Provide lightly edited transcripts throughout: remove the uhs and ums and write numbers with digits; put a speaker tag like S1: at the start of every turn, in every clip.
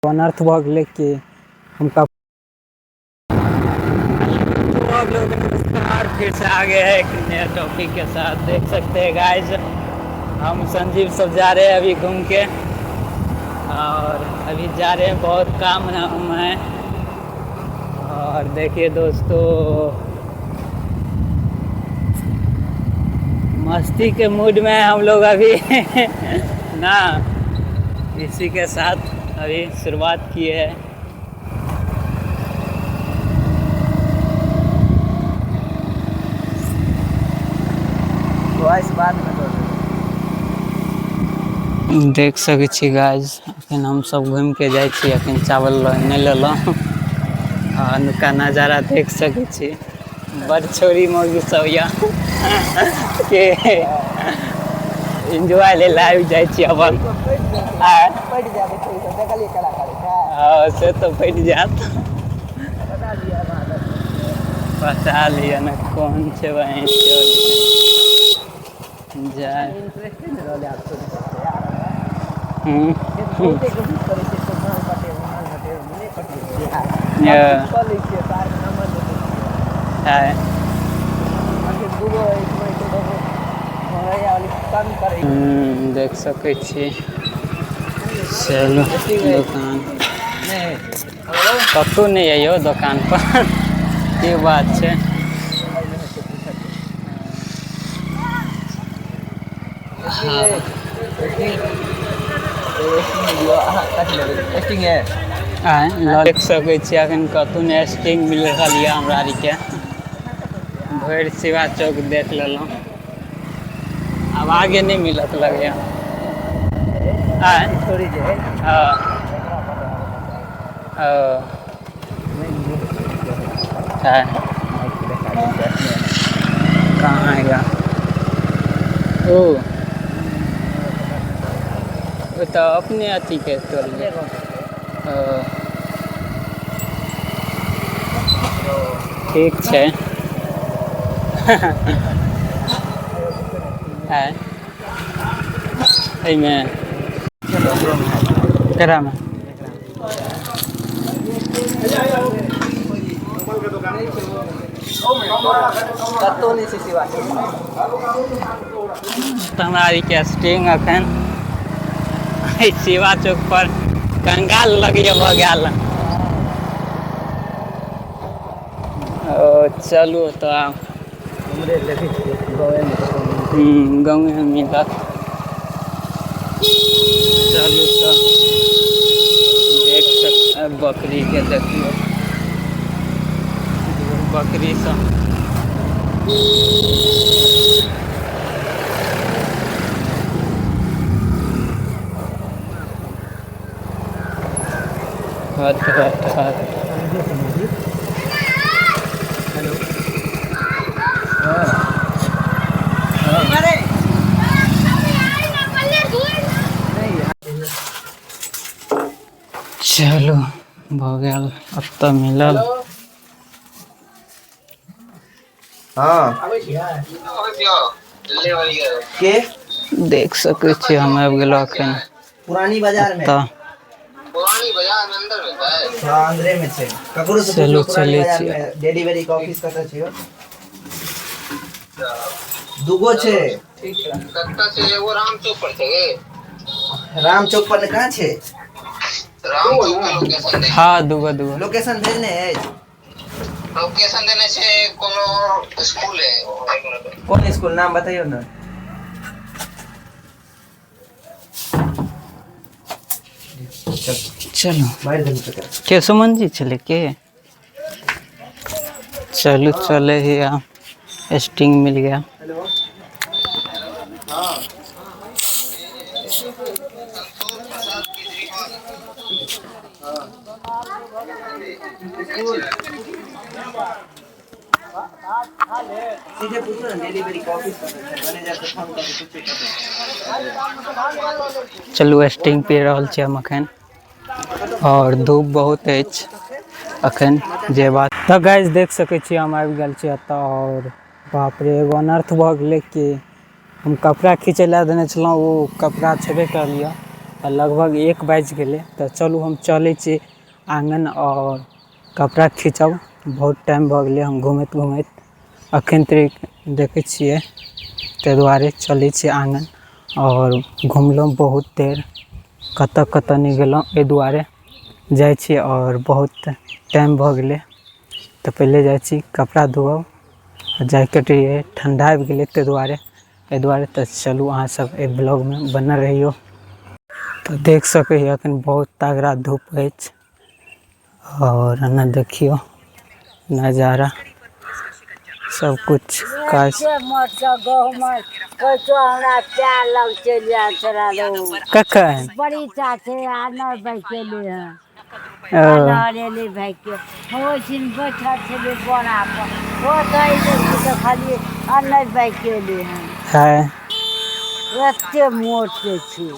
S1: अनर्थ भऽ गेलै कि हम कप तो आप लोगों को नमस्कार, फिर से आ गए हैं एक नया टॉपिक के साथ। देख सकते हैं गाइस, हम संजीव सब जा रहे हैं अभी घूम के और अभी जा रहे हैं, बहुत काम हम है। और देखिए दोस्तों, मस्ती के मूड में हम लोग अभी ना, इसी के साथ अभी शुरुआत की है।
S2: वॉइस बाद में दऽ देबै।
S1: देख सकै छी गाइस, अखन हमसब घुमिके जाइ छी। अखन चावल नहि लेलहुँ। आ अनुका नजारा देख सकै छी, बड़ छोरी मौगी सब यऽ के एन्जॉय लै लए आबि जाइ छी अपन। आ
S2: पटि जायत छोरी सब, देखलियै केना करै छै।
S1: हँ, से तऽ पटि जायत।
S2: बता दिअ अहाँ।
S1: बता लिअ ने, कोन छै बहिन जाय।
S2: इंटरेस्टे नहि रहलै आब छोरी सबके यार। बहुते कोशिश करै छियै तो माल पटेबै, माल पटेबै, नहि पटबै छै यार।
S1: Yeah.
S2: सब कऽ लै छियै, सार नंबर दऽ दै छियै। अखन दूगो अछि, घरैया वाली तंग करै।
S1: देख सकै छी। चलू दोकान।
S2: नहि।
S1: कतहु नहि अइयौ दोकान पर, की बात छै? हँ।
S2: टेस्टिंग है।
S1: आँय, देख सकै छी, अखन कतहु नहि स्टिंग मिल रहल यऽ हमरा आरके। भरि शिवा चौक देख लेलहुँ, आब आगे नहि मिलत लगैया। आँय?
S2: छोरी जे है।
S1: हँ। ओ है। कहाँ आएगा ओ? ओ तऽ अपने अथीके टोल। ओ ठीक छै। आँय, एहिमे केकरामे?
S2: कतहु नहि छै शिवा।
S1: तऽ हमरा आरके स्टिंग अखन एहि शिवा चौक पर कंगाल लगैया भऽ गेल। ओ चलू तऽ आब।
S2: उम्हरे देखै छियै, गाँवेमे कतहु मिलतै।
S1: गाँवेमे मिलत। चलू तऽ देख सक बकरीके देखियौ, बकरी सब। हट हट हट।
S2: हेलो, हँ। नहि।
S1: चलू, भऽ गेल, एतऽ मिलल।
S2: हँ, के?
S1: देख सकै छी, हम आबि गेलहुँ अखन
S2: पुरानी बाजार मे।
S1: एतऽ।
S2: हँ, अंदरे मे छै। ककरो से
S1: चलू,
S2: पूछियौ, पुरानी
S1: चलै
S2: बाजार
S1: छी।
S2: मे डिलीवरी के ऑफिस कतऽ छै यौ? दूगो छै। राम चौक पर ने कहाँ छै?
S1: हँ, दूगो दूगो।
S2: लोकेशन भेजने अछि। कोन स्कूल, नाम बतैयौ ने।
S1: चलू।
S2: मारि देलू तऽ।
S1: के सुमन जी छलै के? चलू, चले ही आ स्टिंग मिल गया।
S2: हेलो, हँ। स्कूल सीधे पूछो ने, डिलीवरी के ऑफिस कतऽ छै? मैनेजर से फोन कऽ के पूछियौ कतऽ छै।
S1: चलू, स्टिंग पी रहल छी हम अखन और धूप बहुत अछि अखन जे बात। तऽ गाइस, देख सकै छी, हम आबि गेल छी एतऽ और बाप रे, एगो अनर्थ भऽ गेलै कि हम कपड़ा खींचै लए देने छलहुँ, ओ कपड़ा छेबे करलियै। आओर लगभग 1 बाजि गेलै। तऽ चलू हम चलै छी आङ्गन आओर कपड़ा खींचब। बहुत टाइम भऽ गेलै हम घुमैत घुमैत अखन तक देखै छियै, ताहि दुआरे चलै छी आङ्गन। आओर घुमलहुँ बहुत देर, कतऽ कतऽ नहि गेलहुँ, एहि दुआरे जाइ छी। आओर बहुत टाइम भऽ गेलै, तऽ पहिले जाइ छी कपड़ा धोअब। जैकेट ये ठण्डा आबि गेलै ताहि दुआरे, एहि दुआरे। तऽ चलू अहाँ सब एहि ब्लॉगमे बनल रहियौ। तऽ देख सकै हियै अखन बहुत तगड़ा धूप अछि। आओर एना देखियौ नजारा सब कुछ काज। कखन
S3: बड़ी चाचे आनर भागि गेलै हँ, आनर एलै भागि के। हम ओहिठिन बैठल छलियै बोरा पर, ओतऽ अयलै देखलियै आनर भागि के एलै हँ।
S1: है
S3: एते मोट के छै।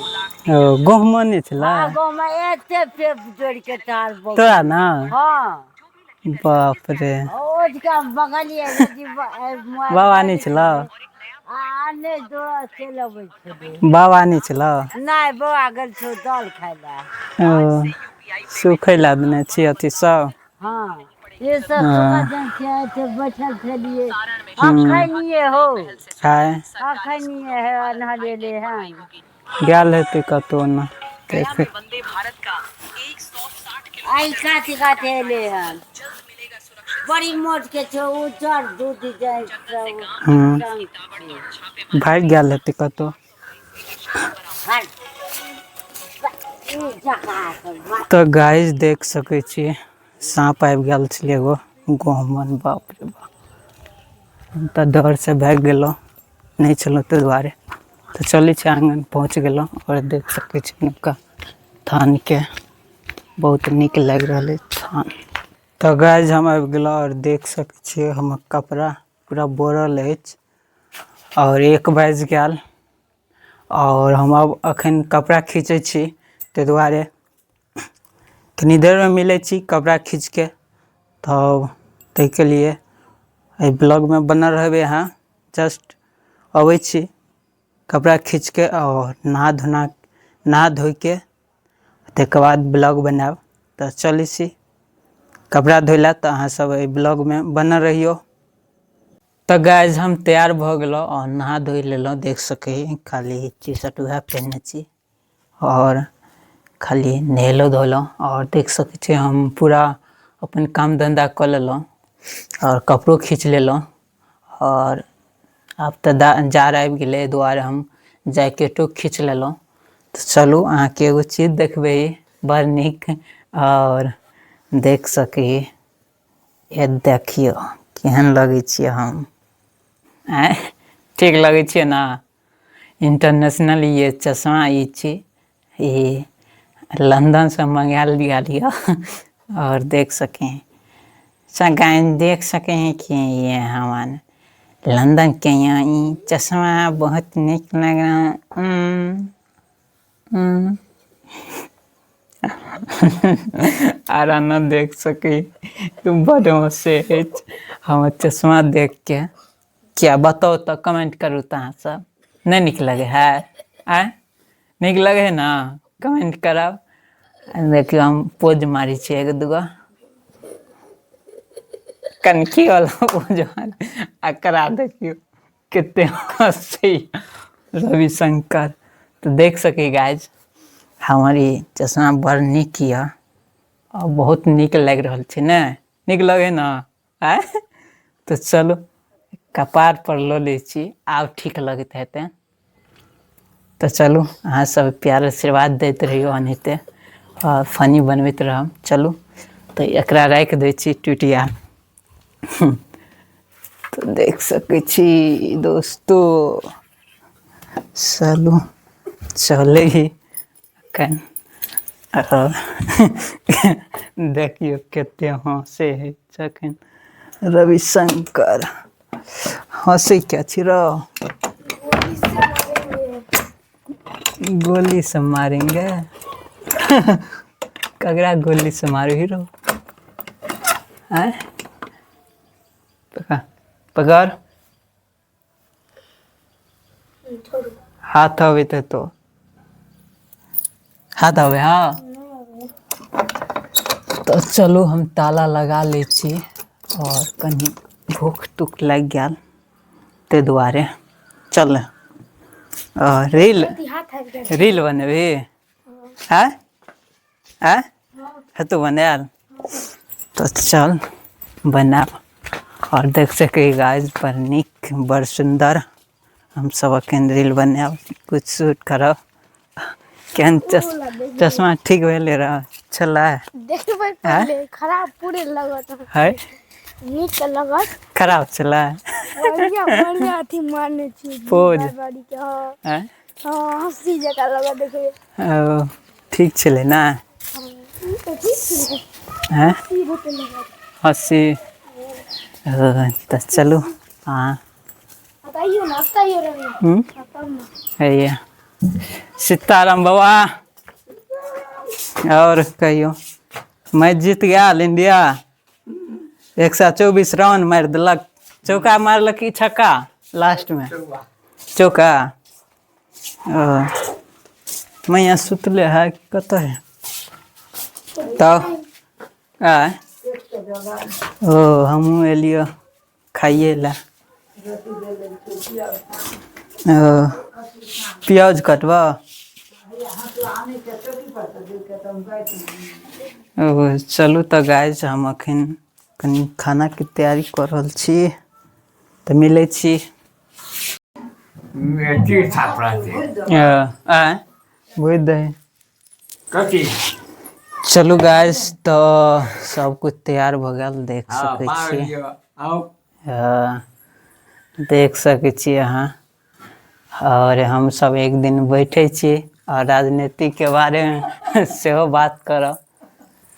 S1: ओ गहुमो नहि छलै?
S3: गहुमा एते पेप जोड़ि के ठाढ़ भऽ
S1: तोरा ने?
S3: हँ।
S1: बाप रे।
S3: ओझका बगलिए
S1: बाबा नहि छलौ?
S3: आ नहि दौड़ चलि अबै छलै।
S1: बाबा नहि छलौ?
S3: नहि, बौआ गेल छौ दालि खाय लए।
S1: ओ सुखै लए देने छी अथी सब?
S3: हँ, ई सब सुखल छै, बैठल छलियै अखनिये हो।
S1: हाय
S3: अखनिये है अन्हरेले हन।
S1: गेल हेतै कतौ ने देख।
S3: एहि काते काते एलै हन। बड़ी मोट के छौ, उज्जर दूध जाइ सब।
S1: भागि गेल हेतै कतौ। तऽ गाइस देख सकै छी साँप आबि गेल छलै एगो गहुमन। बाप रे बाप, हम तऽ डरसँ भागि गेलहुँ, नहि छलहुँ ताहि दुआरे। तऽ चलै छी आङ्गन पहुँच गेलहुँ। आओर देख सकै छी हुनका थानके, बहुत नीक लागि रहल अछि थान। तऽ गाइस हम आबि गेलहुँ आओर देख सकै छियै हमर कपड़ा पूरा बोरल अछि। आओर 1 बाजि गेल आओर हम आब अखन कपड़ा खींचै छी, ताहि दुआरे कनी देरमे मिलै छी कपड़ा खींचके। तब ताहिके लिए एहि ब्लॉगमे बनल रहबै अहाँ। जस्ट अबै छी कपड़ा खींचके आओर नहा धोना नहा धोइके ताहिके बाद ब्लॉग बनायब। तऽ चलै छी कपड़ा धोइ लए, तऽ अहाँ सब एहि ब्लॉगमे बनल रहियौ। तऽ गाइस हम तैयार भऽ गेलहुँ आओर नहा धोइ लेलहुँ। देख सकै ही खाली टी शर्ट वएह पहिरने छी आओर खाली नहेलहुँ धोलहुँ। आओर देख सकै छी हम पूरा अपन काम धन्धा कऽ लेलहुँ आओर कपड़ो खींच लेलहुँ। आओर आब तऽ जाड़ आबि गेलै, एहि दुआरे हम जैकेटो खींच लेलहुँ। तऽ चलू अहाँके एगो चीज देखबै बड़ नीक। आओर देख सकै ही, देखियौ केहन लगै छियै हम। आँय ठीक लगै छियै ने? इंटरनेशनल ये चश्मा ई छी, ई लंदन से मंगायल गेल यऽ। और देख सके हैं गाइस, देख सके हैं कि ये हमारे लंदन के यहाँ ई चश्मा बहुत नीक लग रहा है। आर न देख सके बड़ हँसे अछि हमर चश्मा देख के। क्या बताउ तऽ कमेंट करू तऽ अहाँ सब नहि नीक लगे है? आँय नीक लगे है ना? कमेंट करब। देखियौ हम पोज मारै छियै एगो दूगो कनखी वाला पोज मार। एकरा देखियौ कते हँसै रविशंकर। तऽ देख सकै गाइज हमर ई चश्मा बड़ नीक यऽ आओर बहुत नीक लागि रहल छै ने? नीक लगे ने? आँय तऽ चलू कपार पर लऽ लै छी, आब ठीक लगैत हेतै। तऽ चलू अहाँ सब प्यार आशीर्वाद दैत रहियौ एनाहिते आओर फनी बनबैत रहब। चलू तऽ एकरा राखि दै छी टूटि गेल। तऽ देख सकै छी दोस्तो, चलू चलै ही एखन। आओर देखियौ कते हँसै है जखन रविशंकर। हँसै किया छी रौ? गोली से मारेंगे ककरा? गोली से मारू हीरो? आँय पकड़ पकड़, हाथ अबैत हेतौ। हाथ आबै। हँ, तऽ चलू हम ताला लगा लै छी आओर कनि भूख तुख लागि गेल ताहि दुआरे। चल, रील रील बनेबही? आँय आँय, हेतौ बनायल? तऽ चल बनायब। आओर देख सकै गाइस, बड़ नीक बड़ सुन्दर। हमसब अखन रील बनायब, कुछ शूट करब। केहन चश्मा ठीक भेलै रह छलै?
S4: देखबै पहिले खराब पूरे लगत
S1: है?
S4: नीक लगत।
S1: खराब छलै?
S4: बढ़िया बढ़िया अथी मारने छी
S1: पोज।
S4: बाड़ी के। हाँ।
S1: आँय?
S4: हाँ, हँसी जकाँ लगत देखबै।
S1: ओ ठीक छलै ने?
S4: ई तऽ ठीक छै।
S1: आँय?
S4: हँसी बहुते लगत।
S1: हँसी। तऽ चलू। हाँ।
S4: बताइयो ना, बताइयो रवि।
S1: हम्म?
S4: तब ना।
S1: हैया सीताराम बाबा। और कहियो, मैच जीत गेल इंडिया। 124 रन मारि देलक। चौका मारलक कि छक्का लास्ट में? चौका। ओ मैया सुतले है कि कतऽ है? तब आय ओ हमहूँ एलियो खाइए लए। ओ प्याज कटबऽ। ओ चलू तऽ गाइस, हम अखन कनि खानाके तैयारी कऽ रहल छी, तऽ मिलै छी। आँय, बुझि दही।
S5: कथी?
S1: चलू गाइस, तऽ सब कुछ तैयार भऽ गेल, देख
S5: हँ
S1: सकै
S5: पार
S1: छी।
S5: लिअ आउ।
S1: हँ, देख सकै छी अहाँ। आओर हमसब एक दिन बैठै छी आओर राजनीतिके बारेमे सेहो बात करब,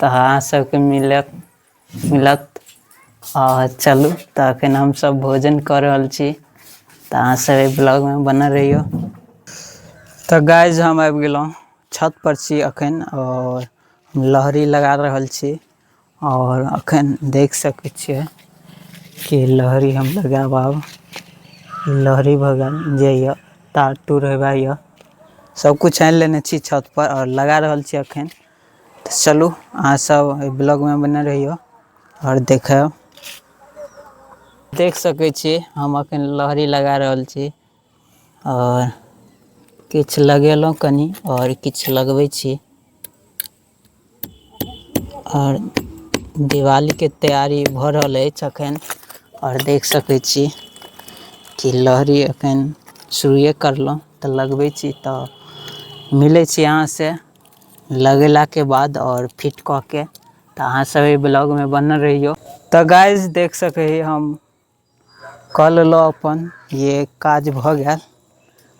S1: तऽ अहाँ सबके मिलत मिलत। आ चलू तऽ अखन हमसब भोजन कऽ रहल छी, तऽ अहाँ सब एहि ब्लॉगमे बनल रहियौ। तऽ गाइज, हम आबि गेलहुँ, छत पर छी अखन आओर हम लहरी लगा रहल छी। आओर अखन देख सकै छियै कि लहरी हम लगायब। आब ई लहरी भऽ गेल जे यऽ तार तूर हेबा यऽ, सब कुछ आनि लेने छी छत पर आओर लगा रहल छी अखन। तऽ चलू, अहाँ सब एहि ब्लॉगमे बने रहियौ आओर देखब। देख सकै छी, हम अखन लहरी लगा रहल छी आओर किछु लगेलहुँ कनि आओर किछु लगबै छी। आओर दिवालीके तैयारी भऽ रहल अछि अखन। आओर देख सकै छी कि लहरी अखन शुरुए करलहुँ तऽ लगबै छी। तऽ मिलै छी अहाँसँ लगेलाके बाद आओर फिट कऽ के। तऽ अहाँ सब एहि ब्लॉगमे बनल रहियौ। तऽ गाइज, देख सकै ही, हम कऽ लेलहुँ अपन ये काज भऽ गेल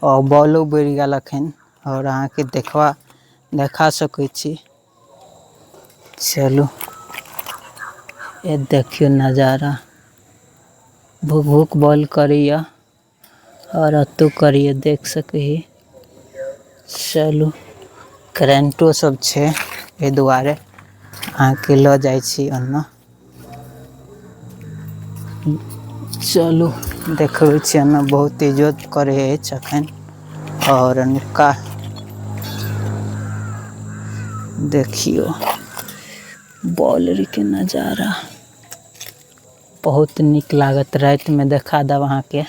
S1: आओर बॉलो बढ़ि गेल अखन। आओर अहाँके देखबा देखा सकै छी। चलू, ये देखियौ नजारा। भूक भूक बॉल करैया आओर एतौ करैया, देख सकै ही। चलू, करेंटो सब छै, एहि दुआरे अहाँके लऽ जाइ छी ओन्ना। चलू, देखबै छी एन्ना बहुत इजोत करै अछि अखन। आओर अनुका देखियौ बॉलरीके नजारा, बहुत नीक लागत रातिमे। देखा देब अहाँके।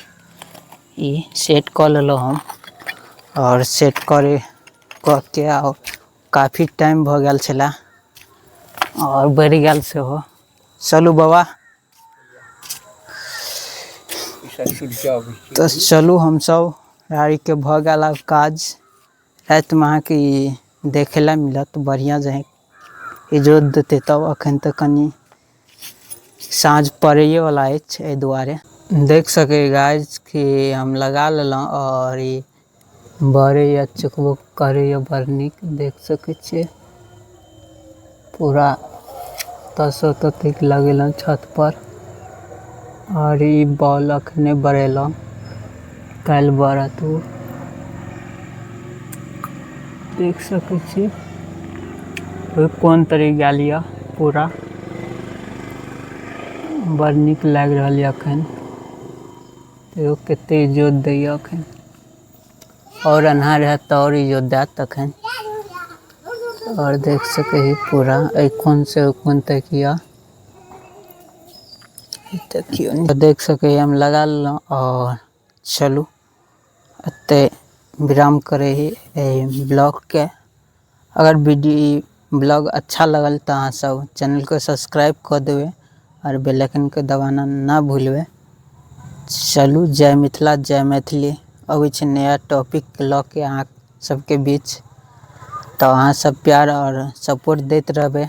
S1: ई सेट कऽ लेलहुँ हम आओर सेट करे कऽ के आओर काफी टाइम भऽ गेल छलै आओर बढ़ि गेल सेहो। चलू बाबा। तऽ चलू, हमसब राड़ीके भऽ गेल आब काज। रातिमे अहाँके ई देखै लए मिलत बढ़िआँ जहाँ इजोत देतै तब। अखन तऽ कनि साँझ पड़ैएवला अछि, एहि दुआरे। देख सकै गाइस कि हम लगा लेलहुँ आओर ई बरैया, चुकभुक करैया बड़ नीक। देख सकै छियै, पूरा ओतऽसँ ओतऽ तक लगेलहुँ छत पर। आओर ई बॉल अखने बरेलहुँ, काल्हि बरत ओ। देख सकै छी, ओहि कोन तरी गेल यऽ पूरा। बड़ नीक लागि रहल यऽ अखन। एगो कते इजोत दैया अखन। आओर अन्हार हैत तऽ आओर इजोत देत तखन। आओर देख सकै ही पूरा एहि कोन से ओहि कोन तक यऽ। देखियौ, देख सकै ही हम लगा लेलहुँ। आओर चलू, एतै विराम करै ही एहि ब्लॉगके। अगर वीडियो ब्लॉग अच्छा लगल तऽ अहाँ सब चैनलके सब्सक्राइब कऽ देबै आओर बेल आइकनके दबाना ना भूलबै। चलू, जय मिथिला, जय मैथिली। अबै छै नया टॉपिक लऽ के अहाँ सबके बीच, तऽ अहाँ सब प्यार आओर सपोर्ट दैत रहबै।